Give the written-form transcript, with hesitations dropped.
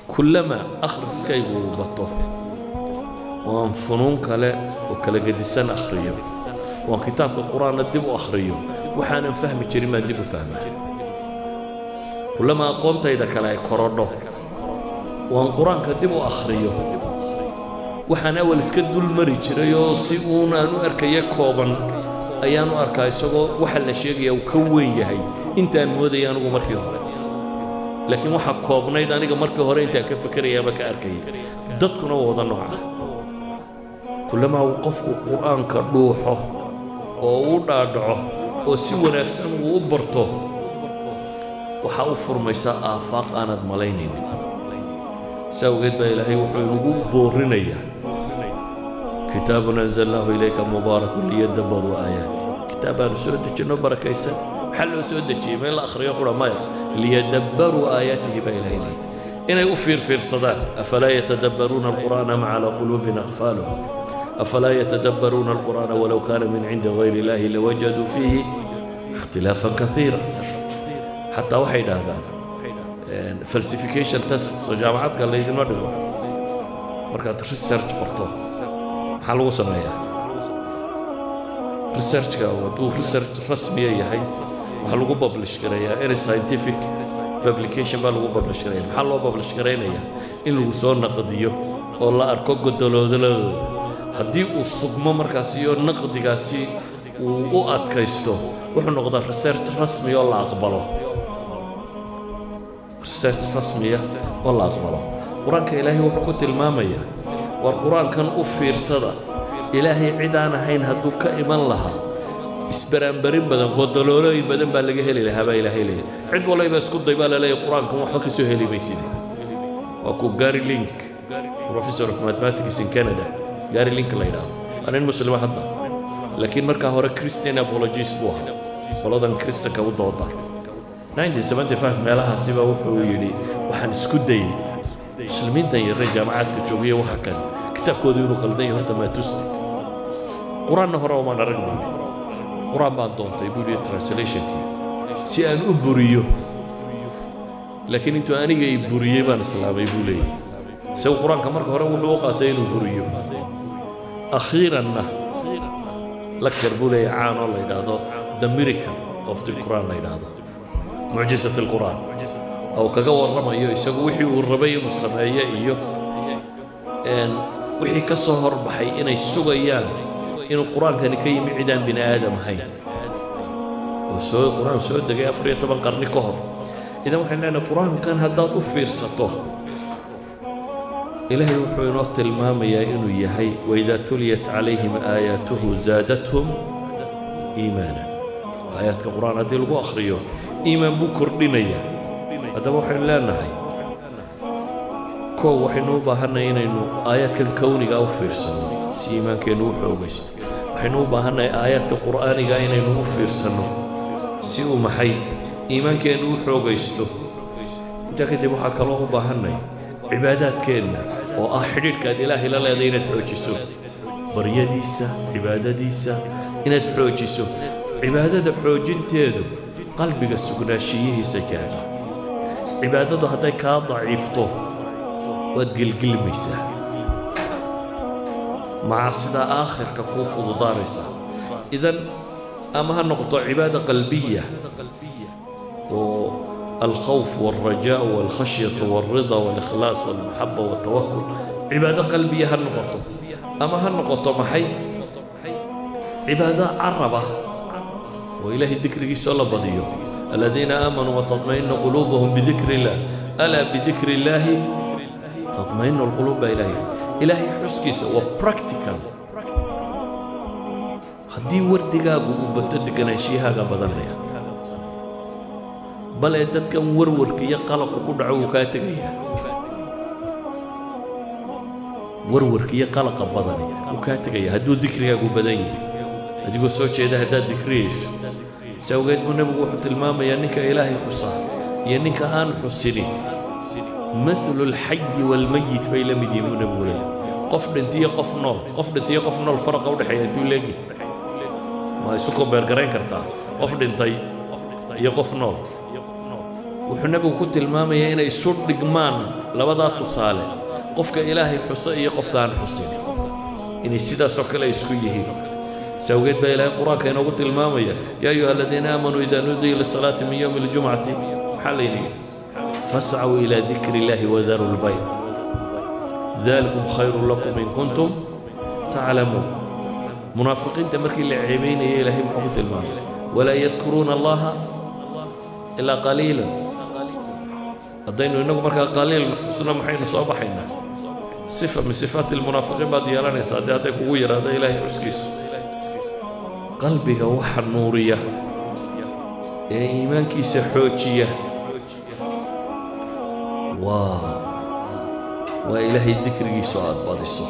Kullama akhriskaygu uu bato oo aan funuun kale oo kala gedisan akhriyo, oo aan kitaabka Qur-aanna dib u akhriyo, waxaanan fahmi jirin baan dib u fahmaa. Kullama aqoontayda kale ay korodho oo aan Qur-aanka dib u akhriyo, waxaan awal iska dul mari jiray oo si uun aan u arkaya kooban ayaan u arkaa isagoo waxa la sheegaya uu ka weyn yahay intaan moodaya anigu markii hore. Laakiin waxa koobnayd aniga markii hore intaan ka fekeraya ama ka arkayay. Dadkuna waa wada nooca. Kullamaa uu qofku Qur-aanka dhuuxo oo uu dhaadhaco oo si wanaagsan uu u barto, waxaa u furmaysaa aafaaq aanad malaynaynin. Si awgeed baa Ilaahay wuxuu inugu boorinayaa: "Kitaabun anzalnaahu ilayka mubaarakun liyadabbaruu aayaati." Kitaab aanu soo dejinno barakaysan. Maxaa loo soo dejiyey? Ma in la akhriyo qura? Maya, liyadabbaruu aayaatihi baa Ilahay leeyahy, inay u fiirfiirsadaan. Afalaa yatadabbaruuna alqur'aana am calaa quluubin aqfaaluha? Afalaa yatadabbaruuna alqur'aana walow kaana min cindi gayri illahi lawajaduu fiihi ikhtilaafan kaiira. Xataa waxay idhaahdaan falsification test soo jaamacadka laydinma dhigo. Markaad research qorto, maxaa lagu sameeyaa researchka? Hadduu research rasmiya yahay, waxaa lagu publish gareeyaa any scientific publication baa lagu publish gareeya. Maxaa loo publish garaynayaa? In lagu soo naqdiyo oo la arko godoloodaladooda. Haddii uu sugmo markaasi iyo naqdigaasi uu u adkaysto, wuxuu noqdaa research rasmiya oo la aqbalo, research rasmiya oo la aqbalo. Qur-aanka Ilaahay wuxuu ku tilmaamayaa: war Qur-aankan u fiirsada. Ilaahay cid aan ahayn hadduu ka iman lahaa, isbaraanbarin badan, godoloolooyin badan baa laga heli lahaa baa Ilaahay leeyahy. Cid walayba isku day baa laleeyahy, Qur-aankan waxba ka soo heli maysid. Waa ku Gary Link, professor of mathematics in Canada, Gary Link la yidhaahdo, waa nin Muslima hadda, laakiin markaa hore Christian apologist buu ahaa, qoladan Kristanka u dooda. 1975 meelahaasiba wuxuu yidhi: waxaan isku dayey Muslimiintan yarre jaamacaadka joogiya waxa kan kitaabkoodu inuu qaldan yahay horta maa tustid. Qur-aanna hore umaan arag buu yidhi. Qur-aan baan doontay buu yidhi translationkii si aan u buriyo, laakiin intuu aniga i buriyey baan islaamay, buu leeyahy. Isagu Qur-aanka marka hore wuxuu u qaatay inuu buriyo. Akhiiranna lecture buu leeyahay caan oo la yidhaahdo "The Miracle of the Quran" la yidhaahdo, mucjisat alqur'aan, oo kaga warramayo isagu wixii uu rabay inuu sameeyo iyo wixii ka soo horbaxay inay sugayaan inuu Qur-aankani ka yimi cidaan bini aadam ahayn, oo soo Qur-aan soo degay 14 qarni ka hor. Idan waxaan leenahay, Qur-aankan haddaad u fiirsato, Ilaahay wuxuu inoo tilmaamayaa inuu yahay "waidaa tuliyat calayhim aayaatuhu zaadathum iimaana". Aayaadka Qur-aan haddii lagu akhriyo, iimaan buu kordhinayaa. Haddaba waxaynu leenahay, kow, waxaynu u baahannahay inaynu aayaadkan kowniga u fiirsanno si iimaankeennu u xoogaysto. Waxaynu u baahannahay aayaadka Qur'aaniga inaynu u fiirsanno si uu maxay iimaankeennu u xoogaysto. Intaa kadib waxaa kaloo u baahannahay cibaadaadkeenna, oo ah xidhiidhkaad Ilaahay la leedahay inaad xoojiso, baryadiisa, cibaadadiisa inaad xoojiso. Cibaadada xoojinteedu qalbiga sugnaanshiyihiisa keena. Cibaadadu hadday kaa daciifto, waad gelgelmaysaa, macaasidaa aakhirka kuu fududaanaysaa. Idan ama ha noqoto cibaada qalbiya oo alkhawf walrajaء walkhashyة walrida walikhlaas walmaxaba waltawakul, cibaado qalbiya ha noqoto, ama ha noqoto maxay cibaado caraba oo Ilaahay dikrigiisoo la badiyo. Aladiina aamanuu watطmaئinu quluubuhum bidikri illah, alaa bidikri illaahi taطmaئinu alquluub baa Ilahay. Ilaahay xuskiisa waa practical. Haddii wardigaagu uu bato, deganaanshiyahaga badanaya, bale dadkan warwarka iyo qalaqu ku dhaco wuu kaa tegayaa. Warwarka iyo qalaqa badani wuu kaa tegaya hadduu dikrigaagu badan yahay, adigoo soo jeeda haddaad dikriyeyso. Si awgeed buu Nebigu wuxuu tilmaamayaa ninka Ilaahay xusa iyo ninka aan xusinin mathalu alxayi waalmayit bay la mid yihiin, buu Nebigu leeyahy. Qof dhintiyo qof nool, qof dhintiyo qof nool faraqa u dhexeeya intuu leegi? Ma isu compare garayn kartaa qof dhintay iyo qof nool? Wuxuu Nebigu ku tilmaamayaa inay isu dhigmaan labadaa tusaale, qofka Ilaahay xusa iyo qofka aan xusin, inay sidaasoo kale isku yihiin. Sawgeed baa Ilaahay Qur-aanka inoogu tilmaamaya: يا أيها الذين آمنوا إذا نودي للصلاة من يوم الجمعة, maxaa layidhi? فاسعوا إلى ذكر الله وذروا البيع ذلكم خير لكم إن كنتم تعلمون. Munaafiqiinta markii la ceebaynayay, Ilaahay muxuu ku tilmaamay? ولا يذكرون الله إلا قليلا. Haddaynu innagu markaa qaliil xusno, maxaynu soo baxaynaa? صفة من صفات المنافقين baad yeelanaysaa dee hadday kugu yaraado Ilaahay xuskiisu. Qalbiga waxa nuuriya ee iimaankiisa xoojiya waa Ilaahay dikrigiisu aada badiso.